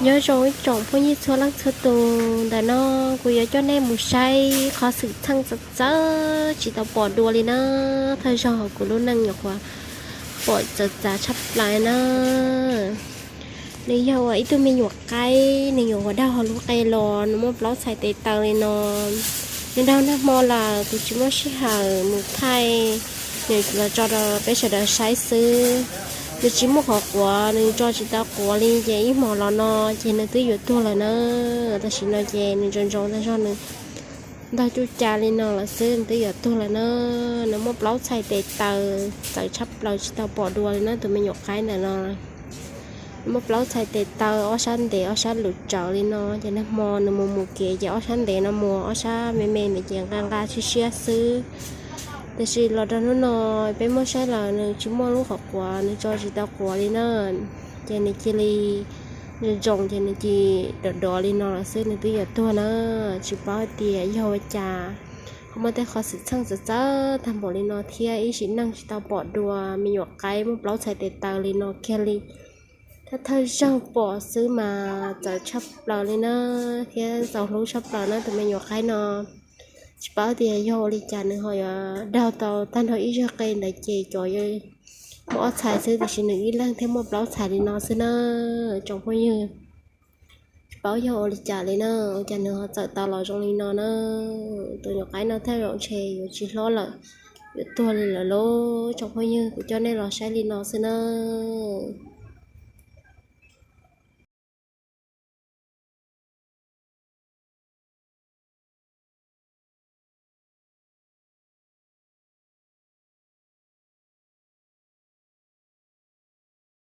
Nyob zoo ib tsoom phooj ywg txhua leej txhua tus, ntawm no kuv yuav coj nej mus saib qhov xwm txheej txawv txawv tsis tau pom dua li na. Thawj zaug hauv kuv lub neej nyuam qhuav pom txawv txav tshaj plaws na. Nws yog uas ib tug me nyuam qaib, nws nyuam qhuav daug hauv lub qe los, nws muaj plaub txhais tes taw li no. Nws daug nag hmo lawm, kuv tsis muaj sij hawm mus thaij, nws los tso rau peb sawv daws saib xwb. Nws tsis muaj qhov quav, nws tso tsis tau quav li, ces ib hmos los no ces nws twb yuav tuag lawm na. Tam sim no ces nws ntsoov ntsoov tag zog, nws ntog cuj ca li no lawm xwb, nws twb yuav tuag lawm na. Nws muaj plaub txhais tes taw txawv tshaj plaws tsis tau pom dua li na, tus me nyuam qaib ntawm no. Nws muaj plaub txhais tes taw ob sab ntev ob sab lus tsawv li no, ces nag hmo nws mus mus kev ces ob sab ntev no mus, ob sab me me ntawd ces nqa nqa siab siab xwb. Tiam sis los rau hnub no peb muab saib lawm nws tsis muaj lub qhov quav, nws tso tsis tau quav li na. Ces nws cia li ntsoov ntsoov ces nws cia li dov dov li no lawm xwb, nws twb yuav tuag na. Tsis paub hais tias yog ua cas ho muaj tej qhov xwm txheej txawv txawv tag npaum li no thiab ib sim neej tsis tau pom dua me nyuam qaib muaj plaub txhais tes taw li no kiag li. Thawj thawj zaug pom xwb mas txawv tshaj plaws li na, thiab txaus hlub tshaj plaws na tus me nyuam qaib no. Tsis paub tias yog ua li cas nws ho yuav daug tau tag nrho ib zag qe ntawd ces cov muaj ob txhais xwb, tiam sis nws ib leeg thiaj muaj plaub txhais li no xwb na tsoom phooj ywg. Tsis paub yog ua li cas li na, ua cas nws ho txawm tau los zoo li no na. Tus nyuam qaib no tej zaum ntshe yuav tsis hlob lawm, yuav tuag li lawm lauj tsoom phooj ywg, kuv coj nej los saib li no xwb na.